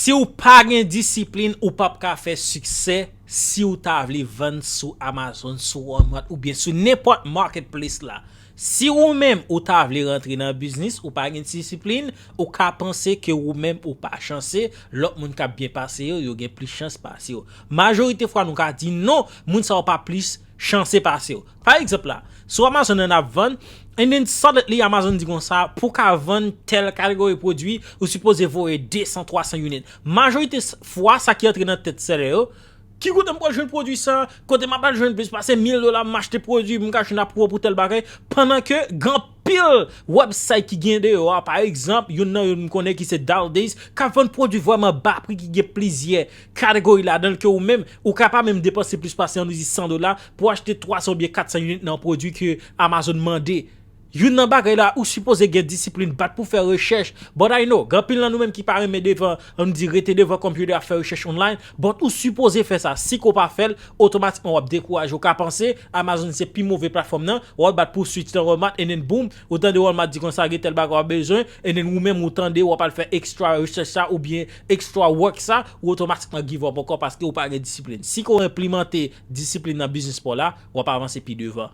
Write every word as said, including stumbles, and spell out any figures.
Si w pa gen disiplin, ou p ap ka fè siksè si w ta vle vann sou Amazon, sou Walmart oubyen sou nenpòt marketplace la. Si ou menm ou ta vle rantre nan biznis, ou pa gen disiplin, ou ka panse ke ou menm ou pa chanse, lòt moun k ap byen pase yo, yo gen plis chans pase w. Majorite fwa nou ka di non, moun sa yo pa plis chanse pase w. Pa egzanp la, sou Amazon an ap vann, and then suddenly Amazon di konsa, pou ka vann tèl kategori pwodui, ou sipoze voye de san, twa san unit. Majorite s- fwa, sa ki antre nan tèt sèlè yo, ki kote m pral jwenn pwodui sa, kote m ap al jwenn plis pase mil dola, m achte pwodui, m ka jwenn apwouvo pou tèl bagay, pandan ke gen anpil website ki gen deyò a, pa egzanp, youn nan yo m konnen ki se Daldays, k ap vann pwodui vrèman ba pri, ki gen plizyè kategori ladan l ke ou menm, ou ka pa menm depanse plis pase, ann nou di san dola, pou achte twa san oubyen kat san unit nan yon pwodui ke Amazon mande. Youn nan bagay la, ou sipoze gen disiplin, bat pou fè rechèch. But I know, gen anpil nan nou menm ki pa renmen devan, ann di rete devan computer ap fè rechèch online, but ou sipoze fè sa. Si ke w pa fè l, otomatikman w ap dekouraje. Ou ka panse Amazon se pi move platfòm nan, w al bat pou switch nan Walmart, and then boom, ou tande Walmart di konsa gen tèl bagay w ap bezwen, and then ou menm ou tande w ap al fè extra rechèch sa oubyen extra work sa, ou otomatikman give up ankò paske ou pa gen disiplin. Si ke w enplimante disiplin nan biznis pa w la, w ap avanse pi devan.